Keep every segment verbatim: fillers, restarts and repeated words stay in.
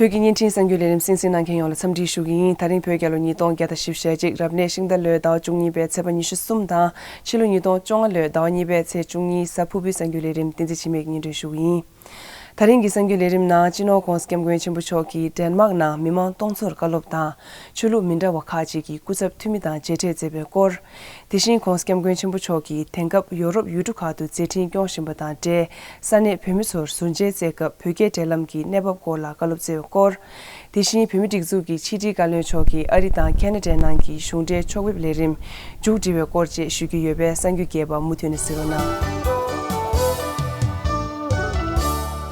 བོད་ཀྱི་བརྙན་འཕྲིན་གསར་འགྱུར་ལས་རིམ་གསན་གཟིགས་གནང་མཁན་ཡོངས་ལ་འཚམས་འདྲི་ཞུ་གི་ཡིན། ད་རིང་བོད་རྒྱལ་ལོ་ཉིས་སྟོང་བརྒྱ་དང་བཞི་བཅུ་ཞེ་གཅིག་རབ་གནས་ཤིང་རྟ་ལོའི་ཟླ་བ་བཅུ་གཉིས་པའི་ཚེས་པ་ཉི་ཤུ་གསུམ་དང་། ཕྱི་ལོ་ཉིས་སྟོང་བཅོ་ལྔ་ལོའི་ཟླ་བ་གཉིས་པའི་ཚེས་བཅུ་གཉིས། གཟའ་ཕུར་བུའི་གསར་འགྱུར་ལས་རིམ་བསྟན་འཛིན་འཆི་མེད་ཀྱིས་སྙན་སྒྲོན་ཞུ་གི་ཡིན། ད་རིང་གི་གསར་འགྱུར་ལས་རིམ་ནང་། སྤྱི་ནོར་༧གོང་ས་༧སྐྱབས་མགོན་ཆེན་པོ་མཆོག་གིས་ཌེན་མཱག་ནང་མི་མང་སྟོང་ཚོར་བཀའ་སློབ་དང་། ཆོས་ལུགས་མི་འདྲ་བ་ཁག་ཅིག་གི་སྐུ་ཚབ་འཐུས་མི་དང་མཇལ་འཕྲད་མཛད་པའི་སྐོར། དེ་བཞིན་༧གོང་ས་༧སྐྱབས་མགོན་ཆེན་པོ་མཆོག་གིས་དེང་སྐབས་ཡོ་རོབ་ཡུལ་གྲུ་ཁག་ཏུ་མཛད་འཕྲིན་སྐྱོང་བཞིན་པ་དང་འབྲེལ། ས་གནས་བོད་མི་ཚོར་ཟུར་མཇལ་སྩལ་སྐབས་བོད་རྒྱའི་འབྲེལ་ལམ་གྱི་གནས་བབ་སྐོར་ལ་བཀའ་སློབ་སྩལ་བའི་སྐོར། དེ་བཞིན་བོད་མིའི་སྒྲིག་འཛུགས་ཀྱི་ཕྱི་དྲིལ་བཀའ་བློན་མཆོག་གིས་ཨ་རི་དང་ཁེ་ན་ཌའི་ནང་གི་གཞུང་འབྲེལ་ཕྱོགས་ཕེབས་ལས་རིམ་མཇུག་སྒྲིལ་བའི་སྐོར་བཅས་ཞུ་རྒྱུ་ཡོད་པས། གསར་འགྱུར་རྒྱས་པ་མུ་མཐུད་ནས་གཟིགས་རོགས་གནང་།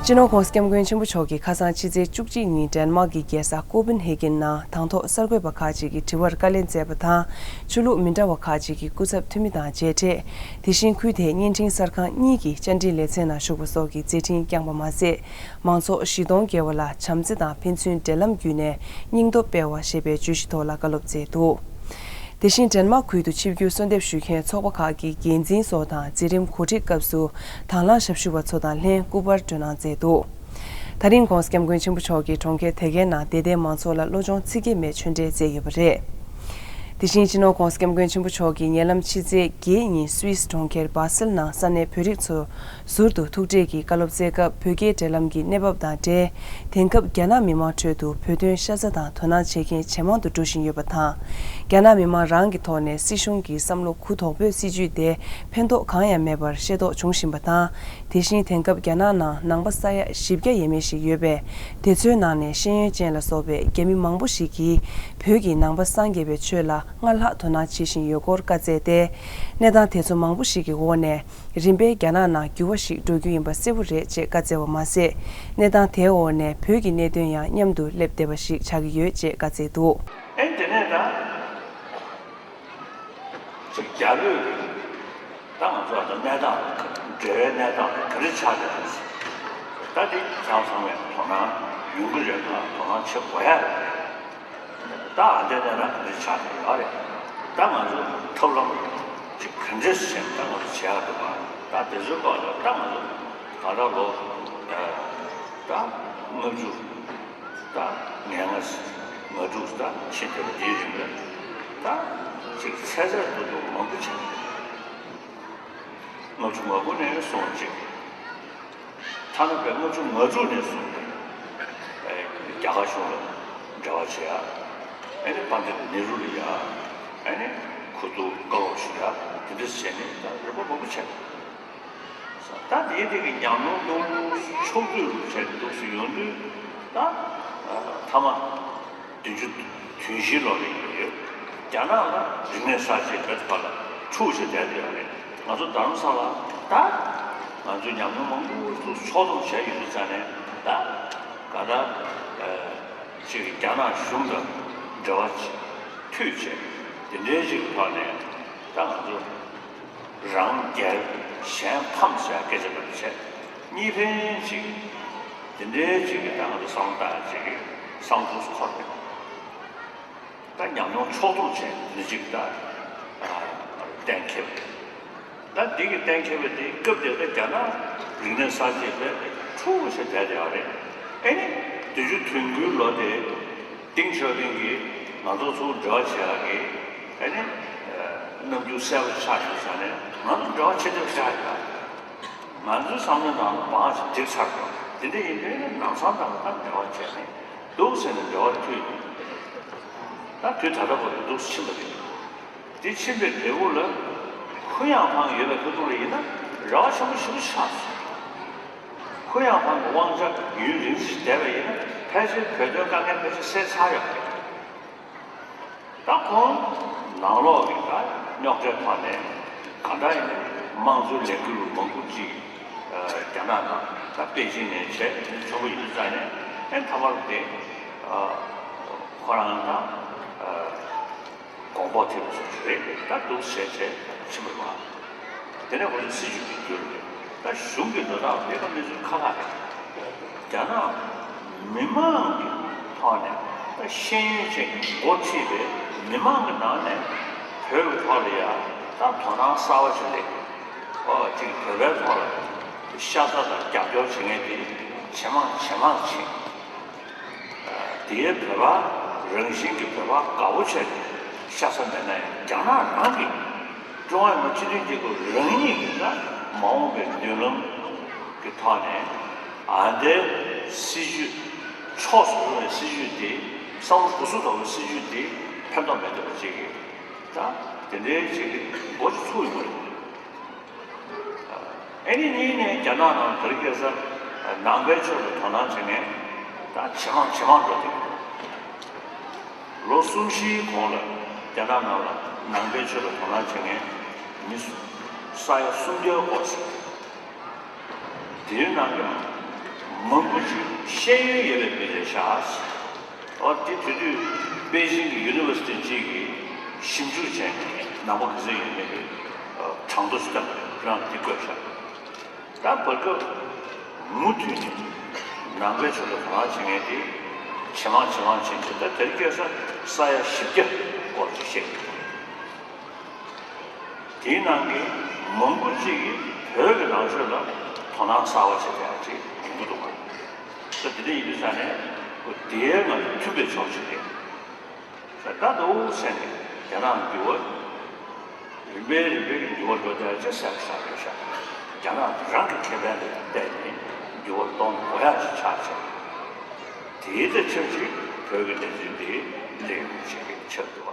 སྤྱི་ནོར་༧གོང་ས་༧སྐྱབས་མགོན་ཆེན་པོ་མཆོག་གིས་ཁ་སང་ཕྱི་ཚེས་བཅུ་གཅིག་ཉིན་ཌེན་མཱག་གི་རྒྱལ་ས་ཀོ་པན་ཧེ་གྷན་ནང་དང་ཐོག་གསར་འགོད་པ་ཁག་ཅིག་གི་དྲི་བར་བཀའ་ལན་སྩལ་བ་དང་། ཆོས་ལུགས་མི་འདྲ་བ་ཁག་ཅིག་གི་སྐུ་ཚབ་འཐུས་མི་དང་མཇལ་འཕྲད། དེ་བཞིན་ཁུལ་དེའི་བརྙན་འཕྲིན་གསར་ཁང་གཉིས་ཀྱི་བཅར་འདྲི་ལེ་ཚན་ནང་ཞུགས་པ་སོགས་ཀྱི་མཛད་འཕྲིན་བསྐྱངས་པ་མ་ཟད། མང་ཚོགས་བཞི་སྟོང་བརྒལ་བ་ལ་བྱམས་བརྩེ་དང་ཕན་ཚུན་འབྲེལ་ལམ་བརྒྱུད་ནས་སྙིང་སྟོབས་སྤེལ་བ་ཞེས་པའི་བརྗོད་གཞི་ཐོག་ལ་བཀའ་སློབ་སྩལ་འདུག། དེ་བཞིན་ཌེན་མཱག་ཁུལ་དུ་ཆིབས་བསྒྱུར་གསོལ་འདེབས་ཞུ་མཁན་ཚོགས་པ་ཁག་གི་འགན་འཛིན་སོགས་དང་མཛད་རིམ་གོ་སྒྲིག་སྐབས་སུ་དང་བླངས་ཞབས་ཞུ་བ་ཚོ་དང་ལྷན་སྐུ་པར་སྤྲོད་གནང་མཛད་འདུག། ད་རིང་༧གོང་ས་༧སྐྱབས་མགོན་ཆེན་པོ་མཆོག་གིས་གྲོང་ཁྱེར་དེ་གའི་ནང་དད་ལྡན་མང་ཚོགས་ལ་བློ་སྦྱོང་ཚིག་བརྒྱད་མའི་ཆོས་འབྲེལ་སྩལ་ཡོད་པ་རེད། དེ་བཞིན་སྤྱི་ནོར་༧གོང་ས་༧སྐྱབས་མགོན་ཆེན་པོ་མཆོག་གིས་ཉེ་ལམ་ཕྱི་ཚེས་བརྒྱད་ཉིན་སུད་སི་གྲོང་ཁྱེར་སྦ་སིལ་ནང་ས་གནས་བོད་རིགས་ཚོ་ཟུར་དུ་ཐུག་འཕྲད་ཀྱིས་བཀའ་སློབ་སྩལ་སྐབས། བོད་རྒྱའི་འབྲེལ་ལམ་གྱི་གནས་བབ་དང་འབྲེལ། དེང་སྐབས་རྒྱ་ནག་མི་མང་ཁྲོད་དུ་བོད་དོན་ཤ་ཚ་དང་དོ་སྣང་བྱེད་མཁན་ཇེ་མང་དུ་འགྲོ་བཞིན་ཡོད་པ་དང་། རྒྱ་ནག་མི་མང་རང་གི་ཐོག་ནས་སྲིད་གཞུང་གི་བསམ་བློ་གུ་དོག་པོའི་སྲིད་བྱུས་དེ་ཕན་ཐོགས་གང་ཡང་མེད་པར་ཤེས་རྟོགས་བྱུང་བཞིན་པ་དང་། དེ་བཞིན་དེང་སྐབས་རྒྱ་ནག་ནང་ནང་པ་ས་ཡ་བཞི་བརྒྱ་ཡས་མས་ཤིག་ཡོད་པས། དེ་ཚོའི་ནང་ནས་ཤེས་ཡོན་ཅན་ལ་སོགས་པའི་རྒྱ་མི་མང་པོ་ཞིག་གིས་བོད་ཀྱི་ནང་པ་སངས་རྒྱས་པའི་ཆོས་ལ་སྔར་ལྷག་དོ་སྣང་བྱེད་བཞིན་ཡོད་སྐོར་བཀའ་སྩལ་ཏེ། གནས་སྟངས་དེ་ཚོ་མང་པོ་ཞིག་གི་འོག་ནས། རིམ་པས་རྒྱ་ནག་ནང་འགྱུར་བ་ཞིག་འགྲོ་རྒྱུ་ཡིན་པ་གསལ་པོ་རེད་ཅེས་བཀའ་སྩལ་བ་མ་ཟད། གནས་སྟངས་དེའི་འོག་ནས་བོད་ཀྱི་གནད་དོན་ཡང་མཉམ་དུ་སླེབས་བསྡད་པ་ཞིག་ཆགས་ཀྱི་ཡོད་ཅེས་བཀའ་སྩལ་འདུག། ཨེ་དེ་ནས་ད་ཅིག་རྒྱ་བོད་ཀྱི་ད་ང་ཚོ་ད་གནས་སྟངས་འབྲེལ་བའི་གནས་སྟངས་དེ་ག་རེ་ཆགས་བསྡད་འདུག། ད་དེ་ཚང་ཚང་མས་དོ་སྣང་ཡོང་གི་རེད་དང་དོ་སྣང་བྱེད་དགོས་ཡ་རེད། ད་ཨ་འདྲ་གནས་སྟངས་འདི་ཆགས་ཀྱི་ཡོད་རེད། ད་ང་ཚོ་ཐབས་ལམ་ཅིག་ག་འདྲས་བྱས་ནས་ད་ང་ཚོ་བྱེད་ཡག་འདུག་ག། ད་དེ་ཚོའི་སྐོར་ལ་ད་ང་ཚོ་ག་ལ་ལོ་ད་ལྔ་བཅུ་ད་ང་ལྔ་ང་དྲུག་ད་ཕྱིན་བསྡད་པ་འདིའི་རིང་ལ་ད་ཅིག་ཚེ་ཚད་འདུག་འདུག་མང་པོ་བྱས། ལྔ་བཅུ་ང་དགུ་ནས་སོང་ཅིག། ཐ་ན་པའི་ལྔ་བཅུ་ང་དྲུག་ནས་བཟུང་སྟེ། ཨེ་རྒྱ་གར་གཞུང་ལ་འབྲེལ་བ་བྱེད་ཡ། ཨ་ནི་པཎ་ཌི་ཏ་ནེ་རུ་ལ་ཡ། ཨ་ནི་ཁུ་ཐུག་བཀའ་སློབ་ཞུ་ཡ། དེ་འདྲ་བྱས་ནས་ད་རེ་བ་མང་པོ་བྱས། ད་དེའི་དེ་གི་ཉམས་མྱོང་ཏོག་ཏོག་ཕྱོགས་བསྡུས་བྱས་འདུག་སེ་ཡོང་དུས་ད་ཐ་མ། བདུན་ཅུ་དོན་བཞི་ལོ་རེ་ཡོད་ཡོད། རྒྱ་ནག་ལ་རིག་གནས་གསར་བརྗེ་བོད་པ་ལ་འཁྲུག་བྱས་བསྡད་ཡོད་རེད། ང་ཚོ་རྡ་རམ་ས་ལ་ད་ང་ཚོའི་ཉམས་མྱོང་མང་པོ་ཞིག་ཕྱོགས་བསྡོམས་བྱས་ཡོད་དུས་ཙང་ནས་ད་ག་ད་ཅིག་རྒྱ་ནག་གཞུང་དང་འབྲེལ་བ་མཐུད་བྱས་དེ་འདྲའི་ཅིག་ཐོག་ནས་ད་ང་ཚོ། རང་རྒྱལ་གཞན་ཕམ་ཟེར་སྐད་ཆ་འདྲ་བྱས། གཉིས་ཕན་ཅིག་དེ་འདྲའི་ཅིག་གི་ད་ང་ཚོ་བསམ་བློ་བཏང་ཡ་ཅིག་གི་བསམ་བློ་འཁོར་ཏེ། ད་ཉམས་མྱོང་ཕྱོགས་བསྡོམས་བྱས་འདི་ཅིག་ད་གཏན་འཁེལ་བ་རེད། ད་འདི་གི་གཏན་འཁེལ་བ་དེ་སྐབས་དེ་ད་རྒྱ་ནག་རིག་གནས་གསར་བརྗེ་བས་འཁྲུག་བྱས་བསྡད་ཡོད་རེད། ཨེ་ནི་བདུན་ཅུ་དོན་དགུའི་ལོ་དེ། ཏེང་ཞའོ་ཕིང་གིས་ང་ཚོ་ཚོ་འབྲེལ་བ་བྱེད་ཡག་གི་ཨ་ནི་རྣམ་འགྱུར་གསལ་པོ་ཆགས་ཡོད་ས་ནས་ང་ཚོ་འབྲེལ་བ་བྱེད་ཐབས་ཆགས་ཡོད། ང་ཚོའི་བསམ་བློའི་ནང་ལ་བང་ཞིག་བསྒྲིགས་ཚར་དགོས། དེ་འདྲ་ཡིན་དུས་ནི་ལམ་སང་ད་ལྟ་འབྲེལ་བ་བྱས་ནས་འདུག་ཟེར་ནས་འབྲེལ་བ་མཐུད་ཡོང་གི་རེད། ད་དུས་ད་ལྟ་བར་དུ་འདུག་ཕྱིན་པ་རེད། དེ་ཕྱིན་པའི་འབྲས་བུ་ལ་ཧུན་ཡང་ཕང་ཡོད་པའི་ཁ་ཐུག་ལ་ཡིན་ན་རེ་བ་ཆེན་པོ་ཞེ་པོ་ཆགས་སོང་། ཁོ་ཡང་ཁོང་གི་དབང་ཆ་ཡུན་རིང་ཞིག་བསྡད་པ་ཡིན་ན་ཕལ་ཆེར་བོད་དོན་དཀའ་ངལ་ཕལ་ཆེར་སེལ་ཚར་ཡོད་རེད། ད་ཁོང་ནང་ལོགས་ཀྱི་ད་རྙོག་དྲའི་ཐོག་ནས་གང་འདྲ་ཡིན་ན་དམངས་གཙོའི་ལས་འགུལ་མང་པོ་ཅིག་རྒྱ་ནག་ནང་ད་པེ་ཅིང་ནས་བྱས་ནས་བྱུང་བ་ཡིན་དུས་ཙང་ནས་ཨེ་མཐའ་མར་དེ་ཁོ་རང་ད། དགོངས་པ་དེ་ཚོ་རེད་ད་འདུག་བྱས་བྱས་ཕྱིན་པ་རེད་བ། དེ་ནས་ཁོ་ཚོ་སྲིད་ཇུས་ཀྱི་འགྱུར་རེད་ད་གཞུང་གི་འགྲོ་སྟངས་དེ་ག་མི་ཚོའི་ཁ་ཁ་རེད། རྒྱ་ནག་མི་མང་གི་ཐོག་ནས་ད་ཤེས་ཡོན་ཅན་གྱི་འགོ་ཁྲིད་པའི་མི་མང་གི་ནང་ནས་བོད་ཀྱི་ཐོག་ལ་ཡ་ད་དོ་སྣང་གསར་བ་ཞིག་སླེབས་ཨོ་ཅིག་བོད་པའི་ཐོག་ལ་ཤ་ཚ་དང་རྒྱབ་སྐྱོར་བྱེད་མཁན་དེ་ཇེ་མང་ཇེ་མང་ཕྱིན། དེའི་བོད་པ་རང་བཞིན་གྱི་བོད་པ་དགའ་བོ་བྱས་ནས་ཤ་ཚ་མེད་ན་ཡང་རྒྱ་ནག་རང་གིས་ཀྲུང་ཧྭ་མི་དམངས་སྤྱི་མཐུན་རྒྱལ་ཁབ་རང་ཉིད་ཀྱི་ན་མ་འོངས་པའི་མདུན་ལམ་གྱི་ཐོག་ནས་ཨ་འདའི་སྲིད་ཇུས་ཕྱོགས་སུ་ལྷུང་བའི་སྲིད་ཇུས་དེ་བསམ་བློ་གུ་སུ་དོག་པའི་སྲིད་ཇུས་དེ་ཕན་ཐོགས་མེད་ཐུབ་པ་ཅིག་གིས་ད་དེ་འདྲའི་ཅིག་གི་འགོ་ཅིག་ཚུགས་ཡོང་གི་རེད། ཨ་ནི་གཉིས་ནས་རྒྱ་ནག་ནང་དེ་རིང་ཁ་སང་ནང་པའི་ཆོས་ལ་དོ་སྣང་བྱེད་མཁན་ད་ཇེ་མང་ཇེ་མང་འགྲོ་བསྡད་ཀྱི་འདུག་ལོ་གསུམ་བཞིའི་གོང་ལ་རྒྱ་ནག་ནང་ལ་ནང་པའི་ཆོས་ལ་དོ་སྣང་བྱེད་མཁན་མི་ས་ཡ་སུམ་བརྒྱ་སྐོར་ཞིག་དེའི་ནང་གི་མང་པོ་ཅིག་ཤེས་ཡོན་ཡོད་པའི་མི་རེད་ཤག་ཨོ་དེ་དེ་དུས་པེ་ཅིང་གི་ཡུ་ནི་ཝར་སི་ཊི་གཅིག་གིས་ཞིབ་འཇུག་བྱས་ནས་ནང་པ་ག་ཚོད་ཡོད་མེད་ཀྱི་གྲངས་ཐོ་ཞིག་བཏོན་པ་རེད། ཁྱེད་རང་ལ་དེ་བཀོད་བཞག་ད་བར་སྐབས་མུ་མཐུད་ནས་ནང་པའི་ཆོས་ལ་དོ་སྣང་བྱེད་མཁན་དེ་ཇེ་མང་ཇེ་མང་ཕྱིན་བྱས་ད་དེ་རིང་ཁ་སང་ས་ཡ་བཞི་བརྒྱ་སྐོར་ཞིག་བཤད་ཀྱི་འདུག་དེའི་ནང་གི་མང་པོ་ཅིག་གིས་བོད་ཀྱི་ནང་ཆོས་ལ་དོ་སྣང་གསར་བ་བྱེད་ཡག་ཅིག་ཡོང་གི་འདུག་ག་ད་དེ་འདྲ་ཡིན་དུས་ཙང་ནས་ཁོ་དེའི་ནང་དུ་མཐུན་པའི་ཕྱོགས་ཤིག་རེད། ད་འདུག་ཟེར་ནས་རྒྱ་ནག་འགྱུར་བ་རིམ་པས་རིམ་པས་ཀྱི་འགྱུར་བ་འགྲོ་བསྡད་ཅེས་ཟེར་བཞག་ཡོད་ཤག་རྒྱ་ནག་རང་གི་ཁེ་ཕན་ལ་བལྟས་ནས་འགྱུར་བ་གཏོང་དགོས་ཡག་ཅིག་ཆགས་བྱས། དེའི་ཐད་ཆབས་ཅིག་བོད་ཀྱི་གནས་ཚུལ་འདི་སླེབས་ཡོང་གི་ཆགས་འདུག་པ།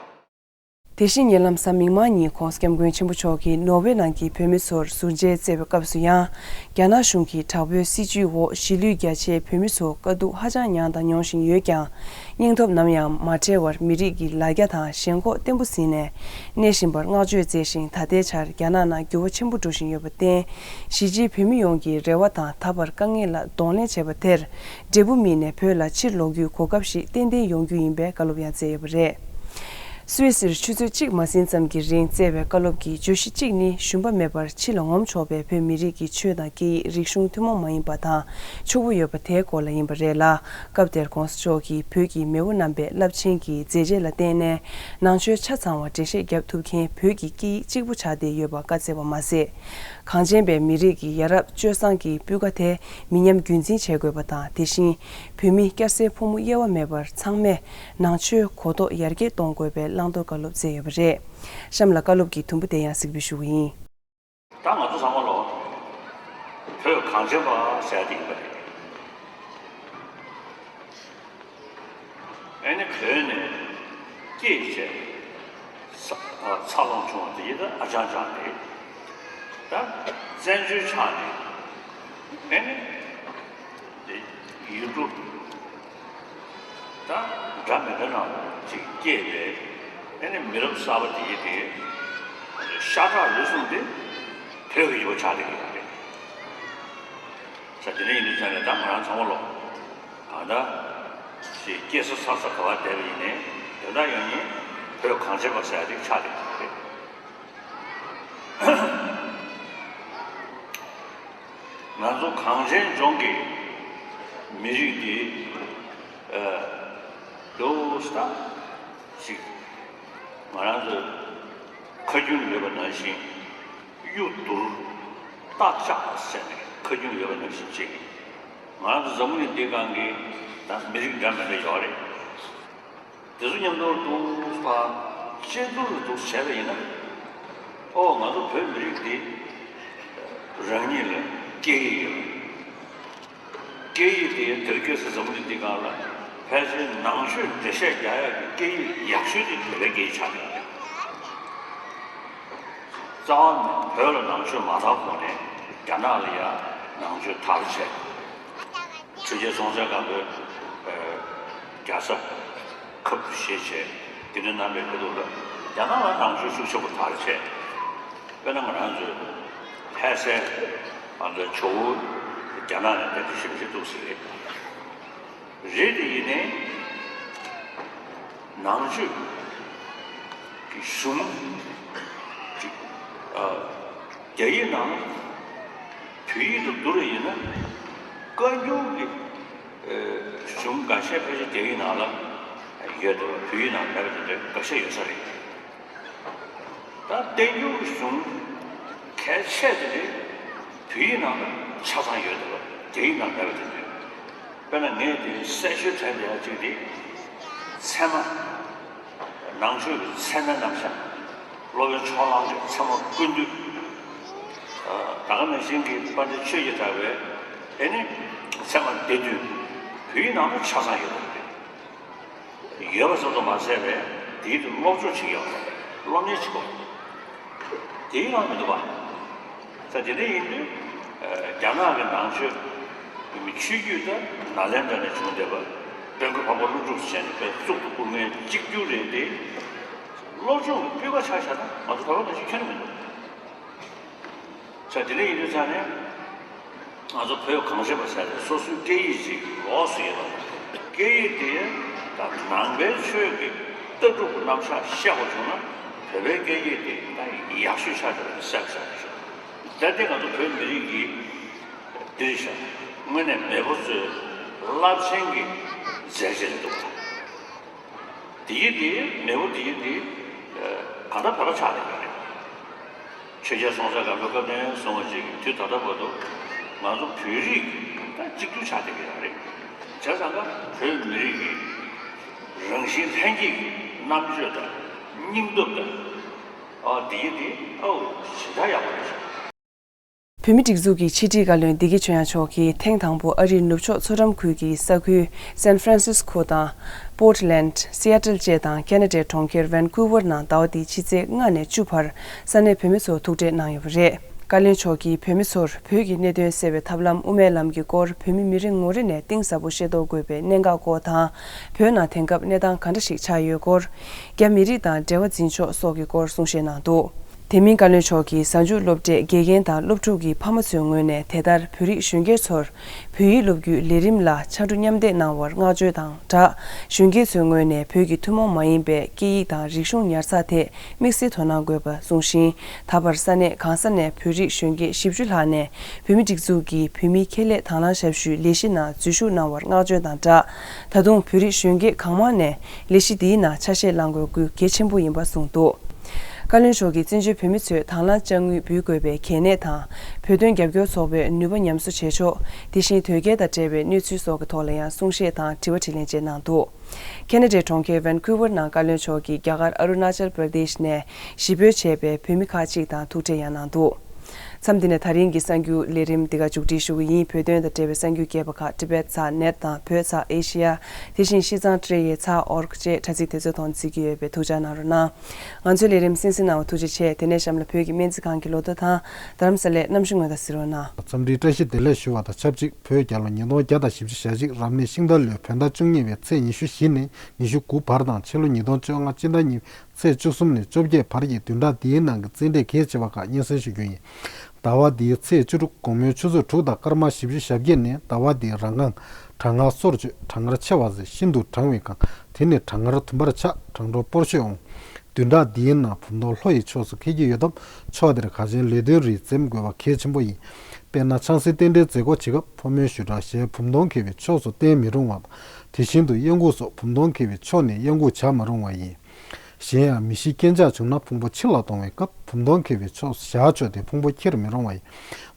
དེ་བཞིན་ཉེ་ལམ་གཟའ་མིག་དམར་ཉིན་༸གོང་ས་༸སྐྱབས་མགོན་ཆེན་པོ་མཆོག་གིས་ནོར་ཝེ་ནང་གི་བོད་མི་ཚོར་ཟུར་མཇལ་བསྩལ་བའི་སྐབས་སུ་ཡང་། རྒྱ་ནག་གཞུང་གི་དྲག་པོའི་སྲིད་བྱུས་འོག་གཞིས་ལུས་རྒྱ་ཆེའི་བོད་མི་ཚོ་དཀའ་སྡུག་ཧ་ཅང་མྱངས་དང་མྱོང་བཞིན་ཡོད་ཀྱང་། སྙིང་སྟོབས་ནམ་ཡང་མ་བྲལ་བར་མི་རིགས་ཀྱི་ལ་རྒྱ་དང་ཞེན་ཁོག་བརྟན་པོ་ཟིན་ནས་གནས་བཞིན་པར་བསྔགས་བརྗོད་མཛད་ཞིང་། ད་ལྟའི་ཆར་རྒྱ་ནག་ནང་འགྱུར་བ་ཆེན་པོ་འགྲོ་བཞིན་ཡོད་པར་བརྟེན། གཞིས་བྱེས་བོད་མི་ཡོངས་ཀྱི་རེ་བ་དང་ད་བར་དཀའ་ངལ་ལ་གདོང་ལེན་བྱས་པ་དེར། འབྲས་བུ་སྨིན་ནས་བོད་ལ་ཕྱིར་ལོག་རྒྱུའི་གོ་སྐབས་ཤིག་ཏན་ཏན་ཡོང་རྒྱུ་ཡིན་པའི་བཀའ་སློབ་ཡང་སྩལ་ཡོད་པ་རེད། སུད་སིར་ཆུ་ཚོད་གཅིག་མ་ཟིན་ཙམ་གྱི་རིང་སྩལ་བའི་བཀའ་སློབ་ཀྱི་བརྗོད་གཞི་གཅིག་ནི། ཞུམ་པ་མེད་པར་ཕྱི་ལ་ངོམ་ཆོག་པའི་བོད་མི་རིགས་ཀྱི་ཆོས་དང་སྐད་ཡིག་རིག་གཞུང་ཐུན་མོང་མ་ཡིན་པ་དང་ཕྱུག་པོ་ཡོད་པ་དེའི་སྐོར་ལ་ཡིན་པ་རེད་ལ། སྐབས་དེར་༸གོང་ས་མཆོག་གིས་བོད་ཀྱི་མེས་པོ་རྣམ་པས་རླབས་ཆེན་གྱི་མཛད་རྗེས་ལ་བརྟེན་ནས། ནང་ཆོས་ཆ་ཚང་བ་འགྲེལ་བཤད་བརྒྱབ་ཐུབ་མཁན་བོད་ཀྱི་སྐད་ཡིག་གཅིག་པུ་ཆགས་བསྡད་ཡོད་པ་བཀའ་སྩལ་བ་མ་ཟད། གངས་ཅན་པའི་མི་རིགས་ཀྱི་ཡ་རབས་སྤྱོད་བཟང་གི་སྤུས་ཀ་དེ་མི་ཉམས་རྒྱུན་འཛིན་བྱེད་དགོས་པ་དང་། དེ་བཞིན་བོད་མི་སྐྱ་སེར་ཕོ་མོ་དབྱེ་བ་མེད་པར་ཚང་མས་ནང་ཆོས་གོ་རྟོགས་ཡར་རྒྱས་གཏོང་དགོས་པའི་བླང་དོར་བཀའ་སློབ་སྩལ་ཡོད་པ་རེད། གཤམ་ལ་བཀའ་སློབ་ཀྱི་དུམ་བུ་དེ་ཡང་གཟིགས་འབུལ་ཞུ་གི་ཡིན། ད་ང་ཚོ་ཚང་མ་ལོ་བོད་གངས་ཅན་པ་ཟེར་ཡ་དེ་ཡིན་པ་རེད། ཨ་ནི་བོད་ནས་སྐྱེས་བྱས་ས་ཨ་འཚར་ལོངས་བྱུང་བ་དེ་ཡིན་ད་ཨ་ཅང་ཅང་རེད། ད་བཙན་བྱོལ་ཆགས་ནས་ཨ་ནི་དེ་ཡུལ་གྲུ་ད་འདྲ་མི་འདྲ་ནང་ཅིག་སྐྱེས་པའི་ཨ་ནི་མི་རབས་གསར་པ་དེ་ཡིན་དེ་ཤ་ཁྲག་ལུས་ཟུངས་དེ་བོད་ཀྱི་ཡུལ་ཆགས་བསྡད་ཀྱི་ཡོད་རེད། ས་དེ་འདྲ་ཡིན་དུས་ཙང་ནས་ད་ང་རང་ཚང་མ་ལོ་གང་ལྟར་ཞིག་སྐྱེས་ས་འཚར་ས་ག་བར་བསྡད་པ་ཡིན་ནའི་དོན་དག་ཡང་ནི་བོད་གངས་ཅན་པ་ཟེར་ཡ་དེ་ཆགས་བསྡད་ཀྱི་རེད། ང་ཚོ་གངས་ཅན་ལྗོངས་ཀྱི་མི་རིགས་འདི་ཨ་ལོ་ས་ཞིག་ང་རང་ཚོ་ཁ་རྒྱུན་ཡོད་པ་ནང་བཞིན། གཡུ་བསྡུར་རྟ་ལྕག་ཟེར་ནས་ཁ་རྒྱུན་ཡོད་པ་ནང་བཞིན་བྱེད་ཀྱི། ང་ཚོ་འཛམ་བུ་གླིང་འདི་སྒང་གི་ད་མི་རིགས་འདྲ་མི་འདྲ་ཡོད་རེད། དེ་ཚོ་མཉམ་དུ་འདུག་པ་གཅིག་བསྡུར་འདུག་བྱས་པ་ཡིན་ན། ཨོ་ང་ཚོ་བོད་མི་རིགས་འདི་རང་ཉིད་ལ་སྐད་ཡིག་ཡོད། སྐད་ཡིག་དེ་དེ་རིང་ཁ་སང་འཛམ་བུ་གླིང་འདི་སྒང་ལ་ཕལ་ཆེར་ནང་ཆོས་འགྲེལ་བཤད་རྒྱག་ཡག་གི་སྐད་ཡིག་ཡག་ཤོས་དེ་བོད་པའི་སྐད་ཡིག་ཆགས་ཀྱི་ཡོད་རེད། རྩ་བ་ནས་བོད་ལ་ནང་ཆོས་མ་དར་གོང་ནས་རྒྱ་ནག་ལ་ཡང་ནང་ཆོས་དར་བྱས། ཆོས་རྒྱལ་སྲོང་བཙན་སྒམ་པོས་རྒྱལ་ས་ཁབ་ཏུ་བཞེས་བྱས་དེ་འདྲ་གནང་བའི་ཁ་ཐུག་ལ་རྒྱ་ནག་ལ་ནང་ཆོས་ཤུགས་ཆེན་པོ་དར་བྱས། དཔེར་ན་ང་རང་ཚོའི་ལྷ་སའི་ང་ཚོའི་ཇོ་བོ་རྒྱ་ནག་ནས་དེ་འདྲ་ཞིབ་འཇུག་འདུག་ཟེར་རེད། རེད་དེ་ཡིན་ནའི་ནང་ཆོས་ཀྱི་གཞུང་ཅིག་ཨ་རྒྱ་ཡིག་ནང་བོད་ཡིག་ཏུ་བསྡུར་བ་ཡིན་ན་བཀའ་འགྱུར་གྱི་ཨ་གཞུང་འགའ་ཤས་ཕལ་ཆེར་རྒྱ་ཡིག་ནང་ལ་ཡོད་དེ་བོད་ཡིག་ནང་མེད་པ་དེ་འདྲ་འགའ་ཤས་ཡོད་ས་རེད། ད་བསྟན་འགྱུར་གྱི་གཞུང་གལ་ཆེ་དེ་རེད། བོད་ཡིག་ནང་ལ་ཆ་ཚང་ཡོད་དེ་རྒྱ་ཡིག་ནང་མེད་པ་དེ་འདྲ། དཔེར་ན་ངས་དེ་གསལ་ཤོས་དྲན་བསྡད་ཡག་ཅིག་དེ་ ཚད་མ། ནང་ཆོས་ཀྱི་ཚད་མའི་རྣམ་གཞག་སློབ་དཔོན་ཕྱོགས་གླང་གི་ཚད་མ་ཀུན་བཏུས། ད་ག་ནང་བཞིན་གྱི་པཎ་ཌི་ཆོས་ཀྱི་གྲགས་པའི་ཨེ་ནི་ཚད་མ་སྡེ་བདུན། བོད་ཡིག་ནང་ལ་ཆ་ཚང་ཡོད་པ་རེད། ཡོད་པ་ཙམ་དུ་མ་ཟད་པའི་དེའི་དུ་སློབ་སྦྱོང་བྱེད་ཀྱི་ཡོད་པ་རེད། སློབ་གཉེར་བྱེད་དགོས། དེའི་ནང་མི་འདུག་པ། ད་དེ་འདྲ་ཡིན་དུས། རྒྱ་ནག་གི་ནང་ཆོས་ཡིན་པའི་ཆོས་བརྒྱུད་དེ་ནཱ་ལེནྡྲ་ནས་བྱུང་བསྡད་པ། དཔལ་མགོན་འཕགས་པ་ཀླུ་སྒྲུབ་ཟེར་ནས་དཔེ་གཙུག་ཏུ་བཀུར་མཁན་གཅིག་གྱུར་རེད་དེ། སློབ་སྦྱོང་གི་སྤུས་ཀ་ཆ་བཞག་ན་ང་ཚོ་བོད་པ་ནང་བཞིན་ཁྱོན་ནས་མི་འདུག། ས་དེ་འདྲ་ཡིན་དུས་ཙང་ནས། ང་ཚོ་བོད་གངས་ཅན་པ་ཟེར་ནས་སོ་སོའི་སྐད་ཡིག་ཅིག་ལོགས་སུ་ཡོད་པ། སྐད་ཡིག་དེ་ད་ནང་པའི་ཆོས་ཀྱི་ལྟ་གྲུབ་ཀྱི་རྣམ་གཞག་བཤད་དགོས་བྱུང་ན། བོད་པའི་སྐད་ཡིག་དེ་ད་ཡག་ཤོས་ཆགས་བསྡད་པ་གསལ་པོ་ཆགས་ཀྱི་ཤོག། ད་ལྟའི་ང་ཚོ་བོད་མི་རིགས་ཀྱི་འདིར་ཤོག། དངོས་གནས་མེས་པོ་ཚོའི་རླབས་ཆེན་གྱི་མཛད་རྗེས་རེད་འདུག། དེའི་དེ་མེས་པོ་དེའི་དེ་གང་ལྟར་བོད་པ་ཆགས་བསྡད་ཡོད་རེད། ཆོས་རྒྱལ་སྲོང་བཙན་སྒམ་པོའི་སྐབས་ནས་བཟུང་བ་ཅིག་དུས་ད་ལྟ་བར་དུ་ང་ཚོ་བོད་རིགས་ད་གཅིག་གྱུར་ཆགས་བསྡད་ཀྱི་ཡོད་རེད། བྱས་ཙང་ཀ་བོད་མི་རིགས་ཀྱི་རང་བཞིན་ལྷན་སྐྱེས་ཀྱི་རྣམ་དཔྱོད་དང་སྙིང་སྟོབས་དང་། ཨ་དེའི་དེ་ཨའོ་ཞེ་དྲག་ཡག་པོ་རེད་ཤག། བོད་མིའི་སྒྲིག་འཛུགས་ཀྱི་ཕྱི་དྲིལ་བཀའ་བློན་བདེ་སྐྱིད་ཆོས་དབྱངས་མཆོག་གིས་ཐེངས་དང་པོ་ཨ་རིའི་ནུབ་ཕྱོགས་མཚོ་འགྲམ་ཁུལ་གྱི་ས་ཁུལ་སན་ཧྥ་རན་སིས་ཁོ་དང་། པོར་ཊི་ལན། སི་ཨེ་ཊལ་བཅས་དང་ཁེ་ན་ཌའི་གྲོང་ཁྱེར་ཝན་ཀུ་ཝར་ནང་ཟླ་བ་འདིའི་ཕྱི་ཚེས་ལྔ་ནས་བཅུ་བར་ས་གནས་བོད་མི་ཚོར་ཐུག་འཕྲད་གནང་ཡོད་པ་རེད། བཀའ་བློན་མཆོག་གིས་བོད་མི་ཚོར་བོད་ཀྱི་གནད་དོན་སེལ་བའི་ཐབས་ལམ་དབུ་མའི་ལམ་གྱི་སྐོར་བོད་མི་མི་རེ་ངོ་རེ་ནས་གཏིང་ཟབ་པོ་ཤེས་རྟོགས་དགོས་པའི་གནད་འགག་སྐོར་དང་། བོད་ནང་དེང་སྐབས་གནས་སྟངས་ག་འདྲ་ཞིག་ཆགས་ཡོད་སྐོར། རྒྱ་མི་རིགས་དང་འབྲེལ་བ་འཛིན་ཕྱོགས་སོགས་ཀྱི་སྐོར་གསུང་བཤད་གནང་འདུག། དེ་མིན་བཀའ་བློན་མཆོག་གིས་གཟའ་མཇུག་སློབ་གྲྭའི་དགེ་རྒན་དང་སློབ་ཕྲུག་གི་ཕ་མ་ཚོའི་ངོས་ནས་དེ་ལྟར་བོད་རིགས་གཞོན་སྐྱེས་ཚོར་བོད་ཡིག་སློབ་རྒྱུའི་ལས་རིམ་ལ་ཕྱར་གྲུ་མཉམ་འདེགས་གནང་བར་བསྔགས་བརྗོད་དང་སྦྲགས། གཞོན་སྐྱེས་ཚོའི་ངོས་ནས་བོད་ཀྱི་ཐུན་མོང་མ་ཡིན་པའི་སྐད་ཡིག་དང་རིག་གཞུང་ཉར་ཚགས་ཐད་དམིགས་བསལ་དོ་སྣང་དགོས་པ་གསུངས་ཤིང་། ད་བར་ས་གནས་གང་ས་ནས་བོད་རིགས་གཞོན་སྐྱེས་བཞི་བཅུ་ལྷག་ནས་བོད་མིའི་སྒྲིག་འཛུགས་ཀྱི་བོད་མིའི་ཁེ་ལས་དང་བླངས་ཞབས་ཞུའི་ལས་གཞི་ནང་འཛུལ་ཞུགས་གནང་བར་བསྔགས་བརྗོད་དང་སྦྲགས། ད་དུང་བོད་རིགས་གཞོན་སྐྱེས་གང་མང་ནས་ལས་གཞི་འདིའི་ནང་ཆ་ཤས་བླང་དགོས་སྐུལ་གལ་ཆེན་པོ་ཡིན་པ་གསུངས་འདུག། བཀའ་བློན་མཆོག་གིས་བཙན་བྱོལ་བོད་མི་ཚོས་དང་བླངས་དཔྱ་དངུལ་འབུལ་དགོས་པའི་གལ་གནད་དང་། བོད་དོན་རྒྱབ་སྐྱོར་ཚོགས་པའི་ནུས་པ་ཉམས་གསོ་བྱེད་ཕྱོགས། དེ་བཞིན་དོལ་རྒྱལ་དང་འབྲེལ་བའི་གནས་ཚུལ་སོགས་ཀྱི་ཐོག་ལ་ཡང་གསུང་བཤད་དང་དྲི་བ་དྲིས་ལན་བཅས་གནང་འདུག། ཁེ་ན་ཌའི་གྲོང་ཁྱེར་ཝན་ཀུ་ཝར་ནང་བཀའ་བློན་མཆོག་གིས་རྒྱ་གར་ཨ་རུ་ན་ཅལ་པར་དེཤ་ནས་གཞིས་སྤོས་བྱས་པའི་བོད་མི་ཁག་ཅིག་དང་ཐུག་འཕྲད་ཡང་གནང་འདུག། མཚམས་འདི་ནས་ད་རིང་གི་གསར་འགྱུར་ལས་རིམ་འདི་ག་མཇུག་སྒྲིལ་ཞུ་གི་ཡིན། བོད་དོན་དང་འབྲེལ་བའི་གསར་འགྱུར་རྒྱས་པ་ཁག་ཊི་བེཊ་ཚགས་ནེཊ་དང་བོད་ཚགས་ཨེ་ཤི་ཡ། དེ་བཞིན་ཤིས་ཙང་ཊི་རེ་ཡེ་ཚགས་ཨོར་གྷི་བཅས་དྲ་ཚིགས་དེ་ཚོའི་ཐོག་གཟིགས་ཀྱི་ཡོད་པས་ཐུགས་འཇགས་གནང་རོགས་གནང་། ང་ཚོའི་ལས་རིམ་གསན་གཟིགས་གནང་བར་ཐུགས་རྗེ་ཆེ། དེ་ནས་གཤམ་ལ་བོད་ཀྱི་སྨན་རྩིས་ཁང་གི་ལོ་ཐོ་དང་། རྡ་རམ་ས་ལའི་གནམ་གཤིས་སྔོན་བརྡ་གཟིགས་རོགས་གནང་། འཚམས་འདྲིའི་བཀྲ་ཤིས་བདེ་ལེགས་ཞུ་བ་དང་ཆབས་ཅིག། བོད་རྒྱལ་ལོ་ཉིས་སྟོང་བརྒྱ་དང་བཞི་བཅུ་ཞེ་གཅིག་རབ་གནས་ཤིང་རྟ་ལོའི་བོད་ཟླ་བཅུ་གཉིས་པའི་ཚེས་ཉི་ཤུ་བཞི་ནས་ཉི་ཤུ་དགུ་བར་དང་། ཕྱི་ལོ་ཉིས་སྟོང་བཅོ་ལྔ་སྤྱི་ཟླ་གཉིས་ཚེས་བཅུ་གསུམ་ནས་བཅོ་བརྒྱད་བར་གྱི་བདུན་ཕྲག་འདིའི་ནང་གི་རྩེད་འགྲན་གལ་ཆེ་བ་ཁག་སྙན་སེང་ཞུ་རྒྱུ་ཡིན། ཟླ་བ་འདིའི་ཚེས་བཅུ་དྲུག་དགོང་མོའི་ཆུ་ཚོད་དྲུག་དང་སྐར་མ་བཞི་བཅུ་ཞེ་བརྒྱད་ནས་ཟླ་བ་འདིའི་རང་སྒང་གྲང་ངར་སོར་ཆུད། གྲང་ངར་ཆེ་བ་ཟེར་ཤིན་ཏུ་གྲང་བའི་སྒང་། དེ་ནས་གྲང་ངར་དུམ་བར་ཆགས། གྲང་དྲོ་སྤོར་ཤོས་འོང་། བདུན་ཕྲག་འདིའི་ནང་བུམ་སྟོང་ལྷོ་ཡི་ཕྱོགས་སུ་འཁེལ་གྱི་ཡོད་སྟབས། ཕྱོགས་དེར་གངས་ཅན་ལེགས་ལྡན་རིགས་འཛེམ་དགོས་པ་གལ་ཆེན་པོ་ཡིན། དཔེར་ན་ཆང་སའི་རྟེན་འབྲེལ་མཛད་སྒོ་བྱེད་སྐབས་ཕོ་མོའི་ཞུ་དག་གཞན་བུམ་སྟོང་འཁེལ་བའི་ཕྱོགས་སུ་བསྟན་མི་རུང་བ་དང་། དེ་བཞིན་དུ་གཡང་འགུགས་སོགས་བུམ་སྟོང་འཁེལ་བའི་ཕྱོགས་ནས་གཡང་འགུགས་བྱ་མི་རུང་བ་ཡིན། གཞན་ཡང་མི་ཤི་རྐྱེན་ཆག་བྱུང་ན་ཕུང་པོ་ཕྱི་ལ་གཏོང་བའི་སྐབས་བུམ་སྟོང་འཁེལ་བའི་ཕྱོགས་སུ་བཞག་ཆོག་སྟེ་ཕུང་པོ་འཁྱེར་མི་རུང་བ་ཡིན།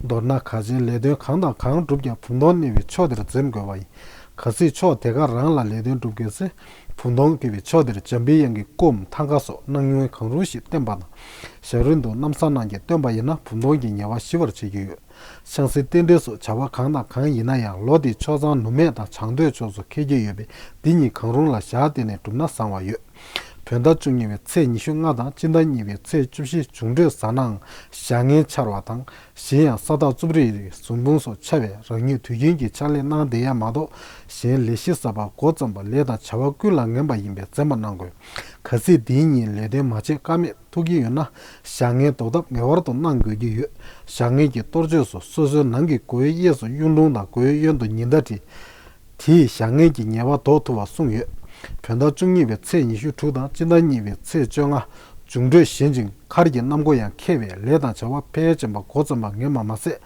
མདོར་ན་གངས་ཅན་ལེགས་ལྡན་གང་དང་གང་བསྒྲུབ་ཀྱང་བུམ་སྟོང་གནས་པའི་ཕྱོགས་དེར་འཛེམ་དགོས་པ་ཡིན། གལ་སྲིད་ཕྱོགས་དེ་ག་རང་ལ་ལེགས་ལྡན་སྒྲུབ་དགོས་ཚེ། བུམ་སྟོང་འཁེལ་བའི་ཕྱོགས་དེར་འཇམ་པའི་དབྱངས་ཀྱི་སྐུའམ་ཐང་ཀ་སོགས་སྣང་བརྙན་གང་རུང་ཞིག་བསྟན་པ་དང་། ཞབས་རིམ་དུ་ནམ་བཟའ་ནང་གི་སྟོན་པ་ཡིན་ན་བུམ་སྟོང་གི་ཉེས་པ་ཞི་བར་བྱེད་ཀྱི་ཡོད། ཆང་སའི་རྟེན་འབྲེལ་སོགས་བྱ་བ་གང་དང་གང་ཡིན་ན་ཡང་ལོ་དེའི་ཆོས་ཚང་ནུབ་སྨད་དང་བྱང་སྟོད་ཕྱོགས་སུ་འཁེལ་གྱི་ཡོད་པས། འདི་གཉིས་གང་རུང་ལ་ཞག་བརྟེན་ནས་བསྒྲུབས་ན་བཟང་བ་ཡོད། བོད་ཟླ་བཅུ་གཉིས་པའི་ཚེས་ཉི་ཤུ་ལྔ་དང་སྤྱི་ཟླ་གཉིས་པའི་ཚེས་བཅུ་བཞི་འབྱུང་འཕྲོད་གཟའ་ནའང་བཞག་ངན་འཆར་བ་དང་། གཞན་ཡང་ས་བདག་རྩུབ་རིགས་གཟུགས་ཕུང་སོགས་འཆར་བས་རང་ཉིད་དུས་རྒྱུན་གྱི་ཕྱག་ལས་གནང་བསྡད་ཡ་མ་གཏོགས། གཞན་ལས་གཞི་གསར་པ་འགོ་བརྩམས་པ་ལས་དང་བྱ་བ་ཀུན་ལ་ངན་པ་ཡིན་པས་འཛེམ་པ་གནང་དགོས། གལ་སྲིད་འདིའི་གཉིས་ལེགས་ལྡན་མ་བྱས་ཀ་མེད་ཐུག་གི་ཡོད་ན། བཞག་ངན་ཟློག་ཐབས་ངེས་པར་དུ་གནང་དགོས་ཀྱི་ཡོད། བཞག་ངན་གྱི་གཏོར་བཅོས་སུ་སོ་སོའི་ནང་གི་སྒོའི་གཡས་སུ་གཡུང་དྲུང་དང་སྒོའི་གཡོན་དུ་ཉི་ཟླ་བྲིས། དེས་བཞག་ངན་གྱི་ཉེས་པ་ཟློག་ཐུབ་པ་གསུངས་ཡོད། བོད་ཟླ་བཅུ་གཉིས་པའི་ཚེས་ཉི་ཤུ་དྲུག་དང་སྤྱི་ཟླ་གཉིས་པའི་ཚེས་བཅོ་ལྔ། འབྱུང་འཕྲོད་ཞན་ཅིང་མཁར་གྱི་གནམ་སྒོ་ཡང་ཁེལ་བས་ལས་དང་བྱ་བ་ཕལ་ཆེན་པ་འགོ་རྩོམ་པ་ངན་པ་མ་ཟད།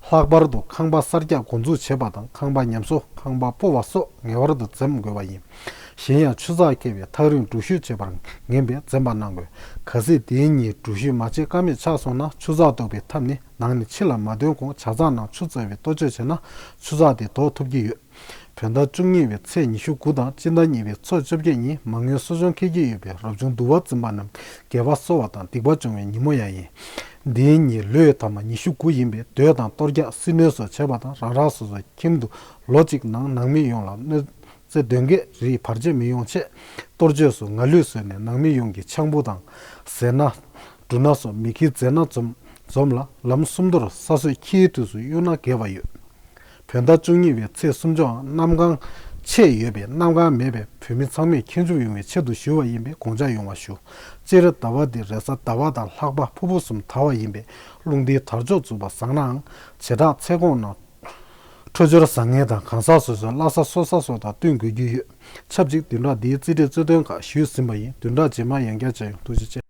ལྷག་པར་དུ་ཁང་པ་གསར་རྒྱག་འགོ་འཛུགས་བྱེད་པ་དང་ཁང་པ་ཉམས་གསོ། ཁང་པ་སྤོ་བ་སོགས་ངེས་པར་དུ་འཛེམ་དགོས་པ་ཡིན། གཞན་ཡང་ཆུ་ཚགས་འཁེལ་བས་ཐག་རིང་འགྲུལ་བཞུད་བྱེད་པར་ངན་པས་འཛེམ་པ་གནང་དགོས། གལ་སྲིད་དེའི་ཉིན་འགྲུལ་བཞུད་མ་བྱེད་ཀ་མེད་ཆགས་སོང་ན་ཆུ་ཚགས་གཏོར་བའི་ཐབས་ནི་ནང་ནས་ཕྱི་ལ་མ་ཐོན་གོང་བྱ་ཚང་ནང་ཆུ་བཙལ་བའི་གཏོ་བཅོས་བྱས་ན་ཆུ་ཚགས་དེ་ཟློག་ཐུབ་ཀྱི་ཡོད། བོད་ཟླ་བཅུ་གཉིས་པའི་ཚེས་ཉི་ཤུ་དགུ་དང་སྤྱི་ཟླ་གཉིས་པའི་ཚེས་བཅོ་བརྒྱད་ཉིན་མ་དངུལ་གསོ་སྦྱོང་འཁེལ་གྱི་ཡོད་པས། རབ་བྱུང་དུ་བ་འཛིན་པ་རྣམས་དགེ་བ་གསོ་བ་དང་སྡིག་པ་སྦྱོང་བའི་ཉིན་མོ་ཡང་ཡིན། འདིའི་ཉིན་ལོའི་ཐ་མ་ཉི་ཤུ་དགུ་ཡིན་པས། མདོས་དང་གཏོར་རྒྱག་སྲི་མནོ་སོགས་བྱེད་པ་དང་། རང་རང་སོ་སོའི་ཁྱིམ་དུ་ལོ་གཅིག་ནང་ནང་མི་ཡོངས་ལ་གནོད་འཚེ་གདོན་བགེགས་རིགས་བར་ཆད་མི་ཡོང་ཆེད། གཏོར་མཆོད་སོགས་ང་ལུས་གསོལ་ནས་ནང་མི་ཡོངས་ཀྱི་ཆང་བུ་དང་། ཟས་སྣ། འབྲུ་སྣ་སོགས་མི་ཁྱིའི་རྫས་སྣ་འཛོམས་འཛོམས་ལ་ལམ་སུམ་མདོར་ས་སྲོད་ཁྱིའི་དུས་སུ་གཡུག་ན་དགེ་བ་ཡོད། བོད་ཟླ་བཅུ་གཉིས་པའི་ཚེས་སུམ་ཅུའང་གནམ་གང་ཆད་ཡོད་པས། གནམ་གང་མེད་པས་བོད་མི་ཚང་མས་མཁྱེན་ཆུབ་ཡོང་བའི་ཆེད་དུ་ཞུ་བ་ཡིན་པས་དགོངས་འཇགས་ཡོང་བ་ཞུ། སྤྱིར་ཟླ་བ་འདི་རེས་གཟའ་ཟླ་བ་དང་ལྷག་པ་ཕུར་བུ་གསུམ་དར་བ་ཡིན་པས། རླུང་རྟའི་དར་ལྕོག་འཛུགས་པ་བཟང་ནའང་། བྱེ་བྲག་ཚེས་གོང་ནང་འཕྲོད་སྦྱོར་བཟང་ངན་དང་གང་ཟག་སོ་སོའི་བླ་གཟའ་སྲོག་གཟའ་སོགས་དང་བསྟུན་དགོས་ཀྱི་ཡོད། ཆབས་ཅིག་བདུན་ཕྲག་འདིའི་རྩིས་འབྲས་རྩོད་དོན་ཁག་ཞུས་ཟིན་པ་ཡིན། བདུན་ཕྲག་རྗེས་མ་ཡང་བསྐྱར་མཇལ་ཡོང་། ཐུགས་རྗེ་ཆེ།